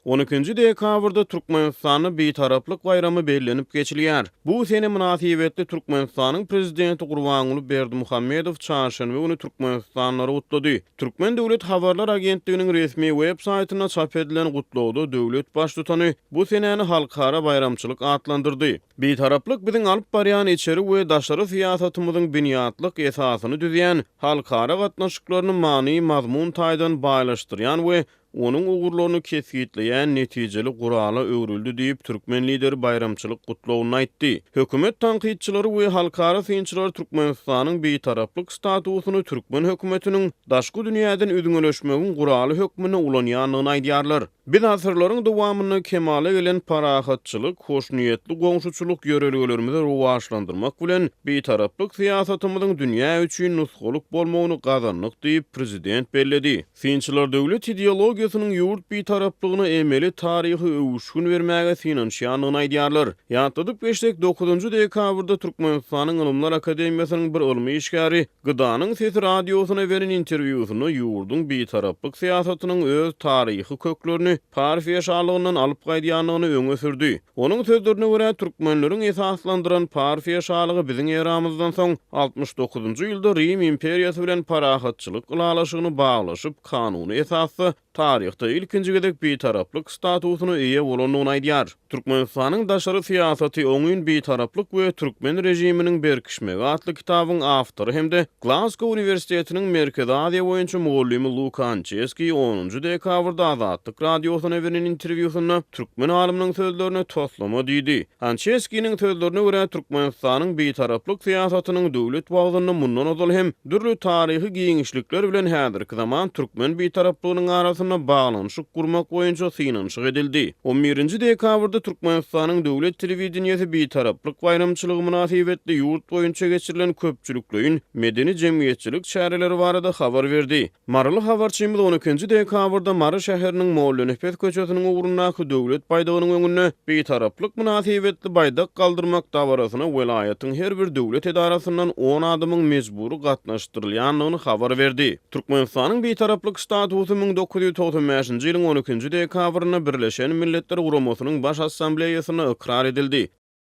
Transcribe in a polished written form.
12-nji dekabrda Türkmenistanda Bitaraplyk baýramy bellenip geçilýär. Bu sene mynasybetli Türkmenistanyň Prezidenti Gurbanguly Berdimuhamedow çarşenbe güni türkmenistanlylary gutlady. Türkmen döwlet habarlar agentliginiň resmi web saýtynda çap edilen gutlagda döwlet Baştutany bu senäni halkara baýramçylyk atlandyrdy. Bitaraplyk biziň alyp barýan içeri we daşary syýasatymyzyň binýatlyk esasyny düzýän, halkara gatnaşyklaryny many-mazmun taýdan baýlaşdyrýan we onuň ugurlaryny kesgitleýän netijeli gurala öwrüldi diýip, türkmen Lideri baýramçylyk gutlagynda aýtdy. Hökümet tankytçylary we halkara synçylar Türkmenistanyň bitaraplyk statusyny türkmen hökümetiniň daşky dünýäden üzňeleşmegiň guraly hökmünde ulanýandygyny aýdýarlar. Biz asyrlaryň dowamynda kemala gelen parahatçylyk, hoşniýetli goňşuçylyk ýörelgelerimizi rowaçlandyrmak bilen, bitaraplyk syýasatymyzyň dünýä üçin nusgalyk bolmagyny gazandyk diýip, prezident belledi. Synçylar döwlet ideologiýasynyň ýurt bitaraplygyna emeli taryhy öwüşgin bermäge synanyşýandygyny aýdýarlar. Ýatladyp geçsek, dokuzynjy dekabrda Türkmenistanyň Ylymlar akademiýasynyň bir ylmy işgäri Gdanyň sesi radiosyna beren interwýusynda ýurduň bitaraplyk syýasatynyň öz taryhy köklerini Parfiýa şalygyndan alyp gaýdýandygyny öňe sürdi. Onuň sözlerine görä, türkmenleriň esaslandyran Parfiýa şalygy biziň eramyzdan soň 69-njy ýylda Rim imperiýasy bilen parahatçylyk ylalaşygyny baglaşyp, kanuny esasda taryhda ilkinji gezek bitaraplyk statusyna eýe bolandygyny aýdýar. Türkmenistanyň daşary syýasaty, oňyn bitaraplyk we türkmen režiminiň berkişmegi atly kitabyň awtory hem-de Glazgo uniwersitetiniň Merkezi Aziýa boýunça mugallymy Luka Ançeskiý onunjy dekabrda Azatlyk Radiosyna beren interwýusynda türkmen alymynyň sözlerine toslama diýdi. Ançeskiniň sözlerine görä, Türkmenistanyň bitaraplyk syýasatynyň döwlet wagzynda mundan ozal hem dürli taryhy giňişlikler bilen häzirki zaman türkmen bitaraplygynyň arasynda baglanyşyk gurmak boýunça synanyşyk edildi. On birinji dekabrda Türkmenistanyň döwlet telewideniýesi Bitaraplyk baýramçylygy mynasybetli ýurt boýunça geçirilen köpçülikleýin medeni-jemgyýetçilik çäreleri barada habar berdi. Maryly habarçymyz on ikinji dekabrda Mary şäheriniň Mollanepes köçesiniň ugrundaky Döwlet baýdagynyň öňünde Bitaraplyk mynasybetli baýdak galdyrmak dabarasyna welaýatyň her bir döwlet edarasyndan on adamyň mejbury gatnaşdyrylýandygyny habar berdi. Türkmenistanyň Bitaraplyk statusy 1995-nji ýylyň on ikinji dekabrynda Birleşen Milletler Guramasynyň Baş Assambleýasynda ykrar edildi.